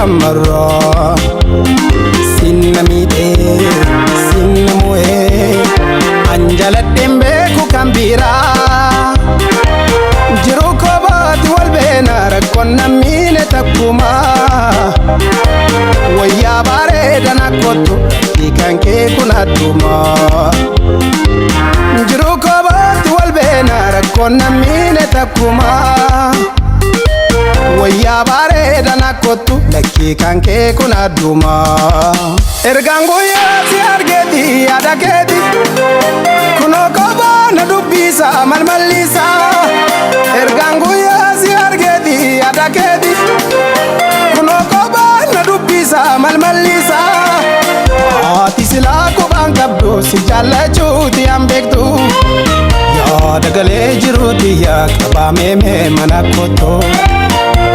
Ammarraa sinna miidhee sinna mo'ee an jaladheen beeku kan biraa jiru kobaati wal beena rakkoon nammiine takkuma wayyaa bareedan akkottu hiikan kee kun adduma jiru kobaati wal beena rakkoon nammiine takkuma wayyaa bareedan akkottu lakkii kan kee kun adduma ergaan guyyaa si argeeti yaada keeti kunoo kophaa na dubbisa malmalliisa ergaan guyyaa si argeeti yaada keeti kunoo kophaa na dubbisa malmalliisa haati silaa kophaan qabdu si jaallachuuti an beektu yaada galee jiruuti yaa qabaamee mee mana kottu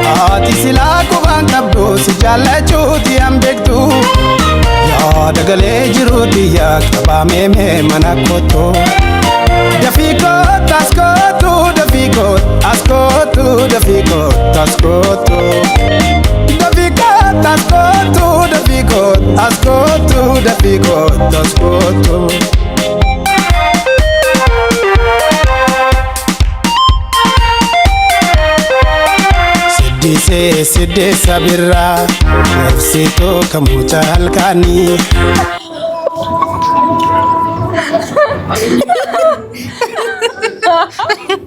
haati silaa kophaan qabdu si jaallachuuti an beektu yaada galee jiruuti yaa qabaamee mee mana kottu dafii kottu as kottu dafii kottu as kottu dafii kottu as kottu dafii kottu as kottu dafii kottu as kottu dafii kottu as kottu. Siddisee siddisa birraa nafsituu kamuuta halkaanii.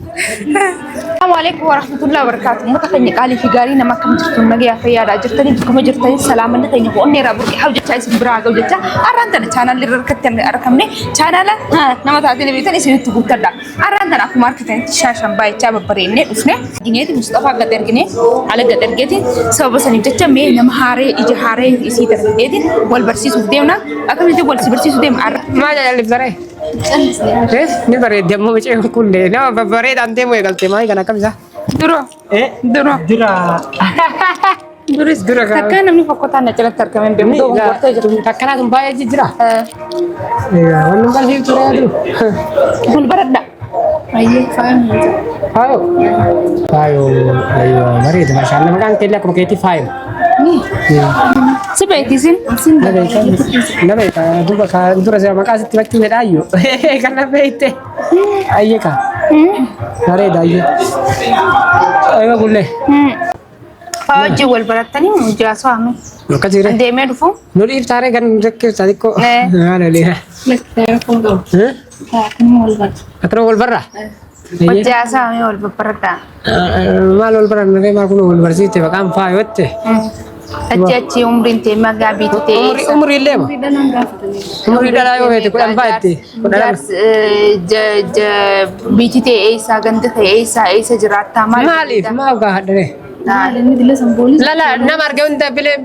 Assalamu alaikum warahmatullahi wabarakatuh. Uummata keenya qaalii fi gaarii nama akkam jirtu nagayaa fayyaadhaa jirtanii bakkuma jirtanii salaamanni keenya onnee irraa burqee haa jechaa isin biraa ga'u jecha har'aan tana chaanaalli irra harkatti argamne chaanaala nama taatee beektan isinitti guuttadha. Har'aan tana akkuma argitanitti shaashan baay'ichaa babbareennee dhufne. Gineeti Mustafaa gad ergine ala gad ergeeti sababa saniif jecha mee nama haaree ija haaree isii darbineeti wal barsiisuuf deemna. Akkamitti wal si barsiisuu deemna har'a. Maal jaalladhi? Eh, ni bareeddi ammoo mucayyoon kun nama babbareedaan deemu eegalte maal kan akkam isaa? Dura. Eh, Dura. dura. Duris Dura kaa- takkaa namni fokkotaan na jalatti argame hin beeku. Dogongortee jirti. Takkanaa tun baay'ee jijjiira. Wanni hin barsiiftu ture adu. Kun baradha. Baay'ee faaya. Faayo. Faayo. Ayyo bareeda maashaallah maqaan keellee akkuma keetti faayo. Si beekti isin? Na beeka. Na beeka duuba ka dura si'a maqaa sitti bachuu fedhaayyo. Kan na beekte. Ayyee ka. Bareeda ayyee. Ayyo gullee. Faa wajjin wal barattanii jaasoo hame. Akkas jiree. Deemee dhufu. Nu dhiiftaaree kan rakkeessa xiqqoo. Eh. Maal olii. Rakkoon qabu. Akkanuma wal barra. Akkana wal barraa? Hojii haasaa hame wal babbaradhaa. Maal wal baran nafee maal kun wal barsiiste maqaan faayotte. Achi achi umriin tee magaa biitu ta'e. Umrii umrii illee ma? Dhalaan gaafatanii. Umrii dhalaa yoo feete 10 fa'aa 12. Biitti ta'e eessaa gandi ta'e eessaa eessa jiraattaa maal? Maaliif maaf gaafadhare? Maal inni dila san poolisii. Lala nama arge hunda bilee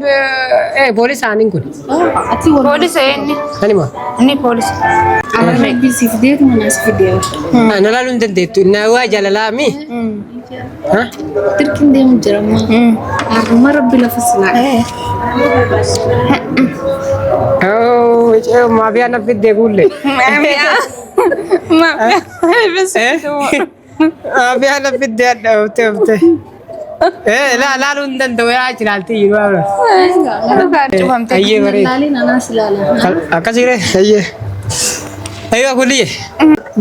poolisa aniin kun. Ati wal Poolisa inni Ani moo? inni poolisa. Rabbi siif deetu mana si fidee. Na laaluu hin dandeettu. Na waa jaalalaa mi? Ha? Dirqiin deemu jira ammaa. Har'uma rabbi lafa silaa. Oh, maafiyaa na fiddee kuullee. Maafiyaa. Maafiyaa. Maafiyaa na fiddee adda oftee oftee. Laaluu hin danda'u yaa achi ilaaltii jiru. Cufamtee. Ayyee bareeda. Laaliin anaas ilaala. Akkasii ayyee. Ayyee kulliyye.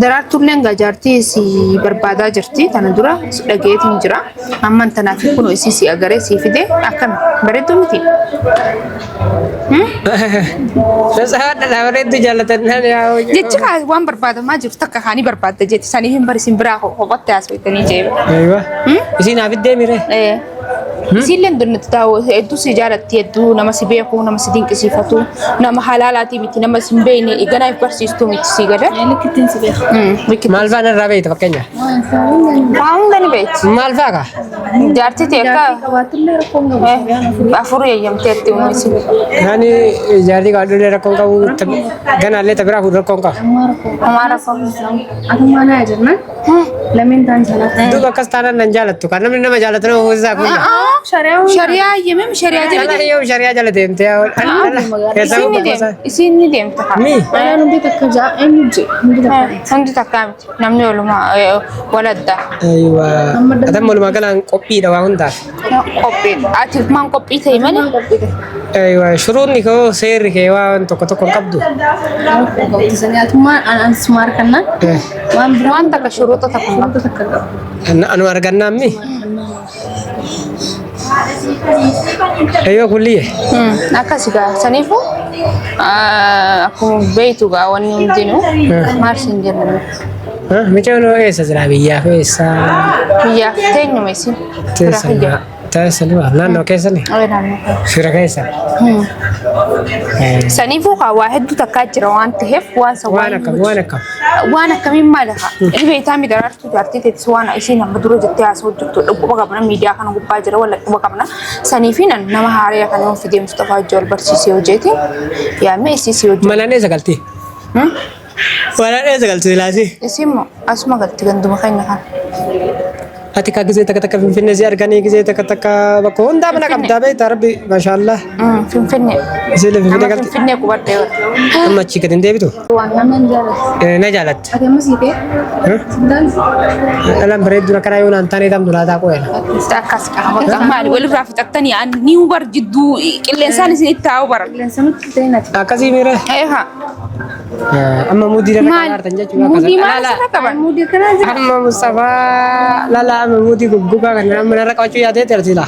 Daraartuulleen gajaartii si barbaadaa jirti. Tana dura si dhageetiin jira. Amman tanaaf kun isii si agaree si fide akkami bareedduu miti. Sasaadha bareeddu jaallatan. Jechi kaa waan barbaadamaa jiru takka kaanii barbaadda jetti saniif hin barisin biraa kophaatti haasofitanii jeeba. Ayyee. Isiin haa fiddee miree. Isiilleen dunnatti taa'u hedduu si jaalatti hedduu nama si beeku nama si dinqisiifatu nama halaalaatii miti nama si hin beekne ganaaf barsiistuu miti si gada. Likkittiin si beeka. Maal fa'aa narraa beekta fakkeenya? Waa hunda ni beekti. Maal fa'aa kaa? Jaartii ta'e akka Qabaatullee rakkoon qabu. Afur eeyyamteetti uumisi. Nani jaartii qaadhulee rakkoon qabu ganaallee tabiraa fuudhu rakkoon qabu. Ammaa rakkoo. Homaa rakkoo. Atummaa naa jirna. Lameen ta'an sanaaf. Duuba akkas taanaan nan jaalattu kan namni nama jaallatu nama fuusisaa kun. Shariyaa eeyyamee shariyaa jala Dhala yoo shariyaa jala deemtee keessaa Isiin ni deemta. Isiin ni deemta. Mi? Dhalaan hundi takka ja'a eenyu je hundi takka. Hundi takkaa miti. Namni walumaa waladda. Aywa. Atan walumaa galaan qophiidha waa hundaaf. Qophii ati maan qophii ta'e malee. Aywa shuruudni koo seerri kee waan tokko tokko hin qabdu. Atummaan an suma harkannaan waan biraa Waan takka shuruuxa takka hin qabdu. takka qabu. Anu argannaan mi? Eeyyoo kulliyye. Akkasi gaa saniifuu akkuma beektu gaa wanni hundinuu maal siin jennu. Mucaan eessa jira biyyaaf eessa? Biyyaaf teenyuma isin. Teessa teessa naannoo keessani? Fira keessa. Saniifuu kaa waa hedduu takkaa jira waan ta'eef waan san Waan akkam waan akkam. Waan akkamiin maali haa? Inni beektaa mi daraartuu jaartii teettis waan isiin amma dura jettee haasa'u jirtu dhukkuba qabna miidiyaa kana gubbaa jira wal dhukkuba qabna. Saniifi nan nama haaree kana yoo fidee Mustafaa wajjin wal barsiisee hojjeeti yaamee isii si hojjetu. Malaan eessa galti? Malaan eessa galti silaasii? Isiin immoo asuma galti ganduma keenya kana. Ati kaa gisee takka takka Finfinnee si arganii gisee takka takka bakka hundaa mana qabdaa beektaa rabbi maashaallah. Finfinnee. Isiilee Finfinnee Amma galti. Finfinnee qubadhee bara. Amma achii gadi hin deebitu? Waan nama hin jaalatu. Na jaalatte. Ati amma siitee? Sintaan Dhalaan bareedduun akkanaa yoo naan taanee tamtu laataa qo'eera. Akkas qaba. Maali walirraa fixattanii ni hubar jidduu qilleensaan isin itti taa'u bara. Qilleensa nutti ta'e nati. Akkasii miira. Eehaa. Amma muudii irra Maal? qabaartan jechuudha. Muudii maal asirra qaban? Muudii akkanaa jira. Amma Mustafaa lala amma muudii goggogaa kana amma narra qabachuu yaadee tertila.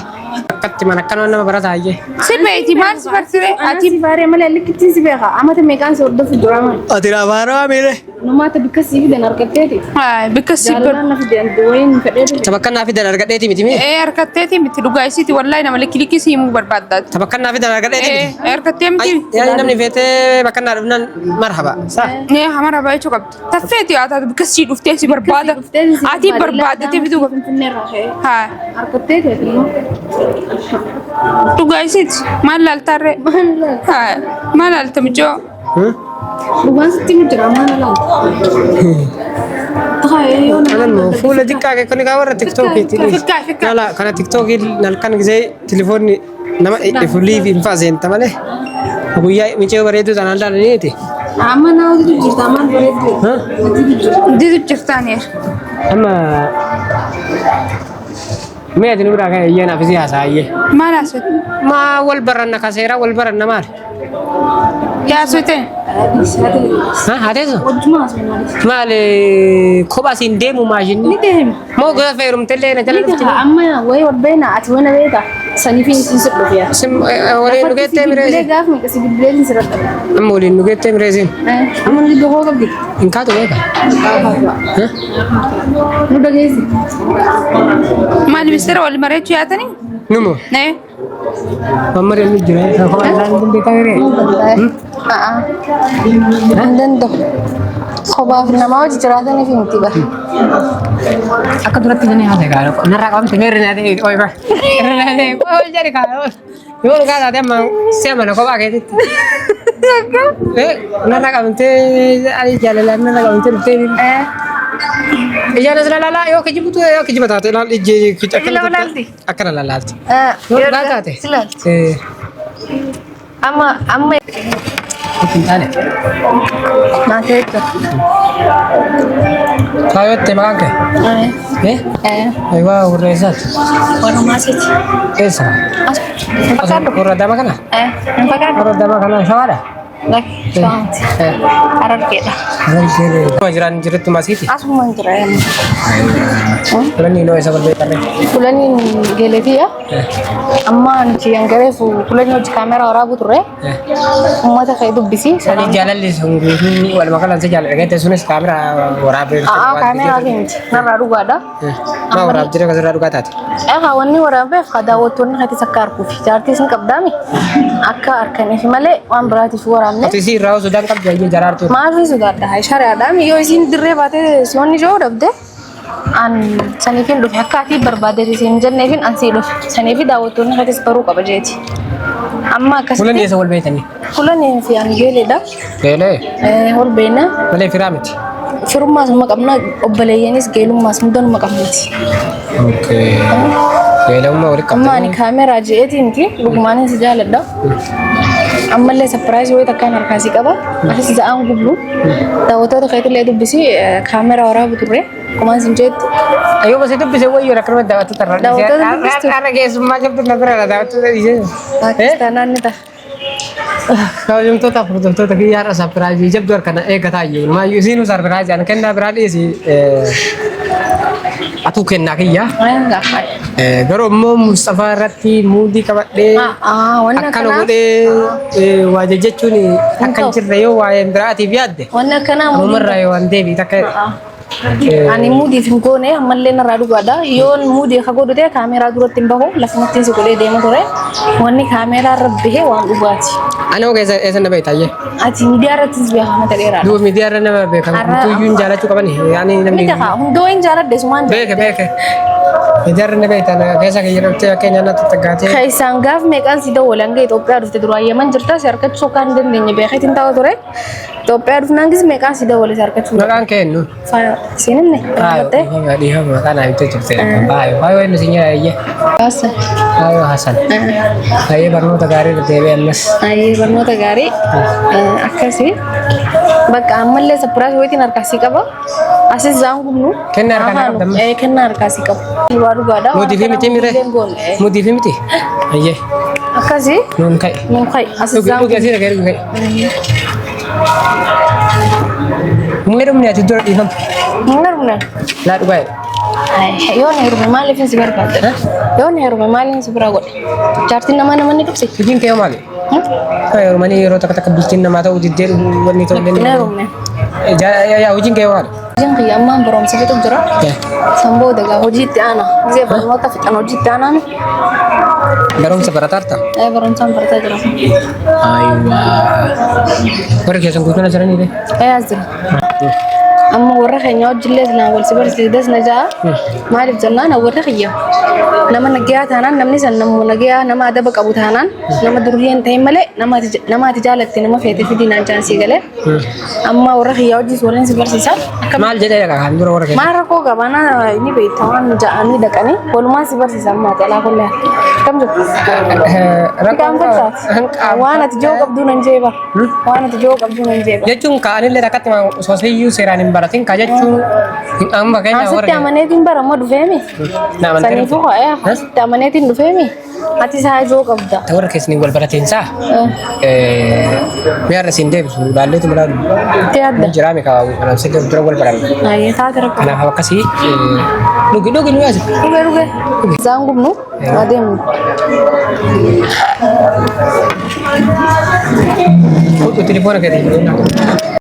Akkatti mana akkanuma nama barataa iyyee. Si beeyti maal si barsiire? Ati Ati baaree malee likkittiin si beeka. Amata meeqaan si hordofu jira maal? Ati raafaaroo miire. Numaata bikka sii fidan argatteeti. Bikka si bar. Jaalalaan na fidan wayiin fedhee dhufe. Tabakkannaa fidan argadheeti miti mee? Ee harkatteeti miti dhugaa isiiti wallahi nama likki likki si himuu barbaaddaati. Tabakkannaa fidan argadheeti Ee miti. harkattee miti. Yaani namni feetee bakkannaa dhufnaan marhaba. Sa. Ee hamara baay'ee qabdi. Taffeeti haa taatu bikka si dhuftee si barbaada. Ati barbaaddatee fiduu qabdi. Finfinnee irraa ka'ee. Haa Harkattee ta'e immoo. dhugaa isiiti maal laaltaarree? Maal laata? Haa maal laalta mijoo? Dhugaan sitti himu jira maal laata? Taa'ee yoo nama Kanan moo fuula xiqqaa kee kun kaa warra tiktookiiti. Fikkaa fikkaa. Lala kana tiktookii halkan gisee telefoonni nama fuulii fi hin seenta malee. Guyyaa micee bareedduu tanaan laalaniiti. Amma naa hojiitu jirta maal bareedduu? Hojiitu jirta. Didu jirtaaniir. Amma mee ati nu biraa kan iyyee naaf isii haasa'ayyee. Maal haasofte? Maa wal baranna ka seeraa wal baranna maali? Haasofte? Ha haateessu? Hojjuma haasofnaanis. Maali kophaa siin deemu maashinni? Ni deema. Moo gaafa heerumtellee na jala Ni dhufti? ta'a amma wayii wal beena ati wayii na beeka saniif isin si dhufe yaa. Sim waliin nu geettee Bilbilee mireesin? gaaf meeqa si bilbilee si irratti dhabe. Amma waliin nu geettee mireesin? Amma nu gidduu koo qabdi. Hin kaatu beeka? Ha? Nu dhageessi. Maal ministeera wal mari'achuu yaatanii? Numo Nee. mamma nu jira kophaa isaan hin beekaa miree? Hin danda'u. Kophaaf namaa hojii jiraataniif miti bara. Akka duratti nani haasa'e kaa narraa qabamte mee irra naatee oi ba irra naatee oi jedhi kaa yoo dhugaa taate amma si amana kophaa keetitti. Narraa qabamtee ani jaalalaan narraa qabamtee dhuftee ijaan as laalaa yoo kijibutu yoo kijiba taate ilaal ijji Ija laalti. Akkana laalti. Yoo dhugaa taate. Si laalti. Amma amma Hin taane. naatee jira. Faayotte maqaan kee? Eh? Ayiwaa warra eessaati? Walumaa siiti. Eessa? As. Hin fakkaatu. Warra Adaamaa kana? Hin fakkaatu. Warra Adaamaa kana Shawaadha? Lakki shawaanti. Harargeedha. Harargee. Jiraan jirutti masiiti? Asumaan jira yamma. Kulanii noo isa balbee qarree. Kulaniin geeletiya. Amma nuti hangareefu kulanii hojii kaameraa waraabuu turre. Uummata kee dubbisi. Sani jaalalli sun guutuu walumaa galaan si jaalladha jettee sunis kaameraa waraabee. A'aa kaameraa fi miti. Narraa dhugaadha. Maa waraab jira kasirraa dhugaa taate. Egaa wanni waraabeef ka daawwattoonni keetis akka arguufi. Jaartii isin qabdaami akka arkaniif malee waan biraatiif waraabne. Ati isii irraa sodaan qabdu ayyee jaraartuu. Maaliif sodaadha? Shari'aadhaami yoo isiin dirree baatee si wanni jiru dhabde an saniifin dhufe akka ati barbaadde siin jenneefin an sii dhufe saniifi daawwattoonni keetis baruu qaba jeeti. Amma Kulan akkasitti eessa wal beektanii? kulanii fi an geeleedha. Geelee Wal beekna. malee firaa miti. Firummaas numa qabna obboleeyyanis geelummaas hundanuma qabnati. Okay. Geelummaa walitti Amma ani qabdanii. kaameraa je'eetii miti dhugumaanin si jaaladha. Ammallee surprise wayii takkaan harkaa si qaba. Asis za'aan gubnu. Daawwattoota keetillee dubbisi kaameraa waraabu turre. Kumaan sin jeetti. Ayyoo basi dubbise wayyoo rakkanuma daawwattoota irra. Daawwattoota dubbistu. Har'a keessummaa jirtu na bira daawwattoota dhiisee. Paakistaanaan ni ta'a. Kabajamtoota hordoftoota kiyya har'a surprise jabduu harkana eeggataa jiru. Maayyuu isiinuu surprise an kennaa biraa dhiisi atuu kennaa kiyya. Garuu immoo Mustafaa irratti muudii qabadhee Wanni akkana akkanaa godhee waa jejjechuun akka hin jirre yoo waa'een biraatiif yaadde wanni akkanaa muudii ammumarraa yoo waan deebii takka Ani muudiif hin goone ammallee narraa dhugaadha. Yoon muudii akka godhu ta'e kaameeraa duratti hin bahu lafumatti si godhee deema ture. Wanni kaameeraa irra bahe waan dhugaati. Ani hoo keessa eessa na beekta ayyee? Ati miidiyaa irrattis beekama ta'eeraadha. Duuba miidiyaa irra nama beekamu Har'a- guutuyyuu hin jaalachuu qabani. Yaani namni Miti haa hundoo hin jaaladhe sumaan beeke beeke. Miidiyaa irra na beekta na keessa kiyya dhuftee fakkeenya natti xaggaatee. Keessaan gaaf meeqaan si dawwale hanga Itoophiyaa dhufte duraan Yaman jirta si harkachuu akka hin dandeenye beekeetiin taa'u ture. Itoophiyaa dhufnaan gis meeqaan si dawwale si harkachuu. Maqaan kee eenyu? Faaya siin himne Faayo irraanfattee. dhiifama dhiifama maqaa naa himtee jirte. Faayo faayo eenyu siin jedha eeyyee. Haassan. Faayo Hasan. Ayyee barnoota gaarii irra deebi'e ammas. Ayyee barnoota gaarii akkasii. Bakka ammallee surprise wayitiin harkaa si qaba. Asis zaan gubnu. Kennaa harkaa naa qabda amma? Kennaa harkaa si qaba. Waa dhugaadha. Mudii fi miti mire? Mudii fi miti? Ayyee Akkasii. nuun ka'i. Nuun ka'i. Asis Dhugi zaan dhugi gubnu. asii dhagee dhugi ka'i. Hin heerumne ati dura dhiifama. Hin heerumne. Laa dhugaa jedhe. Yoon heerume maaliif si barbaadde? Yoon heerume maaliif si bira godhe? Jaartiin namaa nama ni dhufsi. Hojiin kee hoo maali? Heerumanii yeroo takka takka bultiin namaa ta'uu diddee wanni ta'uu Hin heerumne. Yaa hojiin kee hoo maali? Hojiin kiyya ammaan barumsa fixuuf jira. San booda egaa hojii itti aana. Gisee barnoota fixan hojii itti aanaan. Barumsa barataarta? Barumsaan barataa jira. Ayiwaa. Warri keessan guutuun as jiranii Ee as jira. Amma warra keenya wajjillee silaa wal si barsiise na ja'a. Maaliif jennaan warri kiyya nama nagayaa taanaan namni san namuu nagayaa nama adaba qabu taanaan nama durii hin ta'in malee nama ati jaalatte nama feete fidii naan jaan sii galee. Amma warra kiyyaa wajjis waliin si barsiisa. Akka Maal jedhee dhaqa kan dura warra keessa? maal rakkoo qabana ni beekta waan ja'anii dhaqanii walumaa si barsiisa amma ati alaa kullee. Akkam jirtu? Rakkoon Qaanfattaati. Waan ati joo qabduu nan jeeba. Waan ati joo qabduu nan jeeba. Jechuun kaanillee takkatti osoo siyyuu seeraan hin baratin ka jechuun amma keenya Asitti warra amaneetiin bara amma dhufeemi. Na amantee Saniifuu dhufte? ka'ee asitti amaneetiin dhufeemi. Ati isaa ijoo qabda. Ta warra keessanii wal barateen saa mi'a irra siin deebisu laalleetu malaa Itti yaadda. jiraa mi kaa kanaaf sirrii dura wal baranna. Ayyee taate rakkoo. Kanaaf akkasii dhugi dhugi nu yaasi. Dhuge dhuge. Isaan gubnu adeemnu. Telefoona keetii.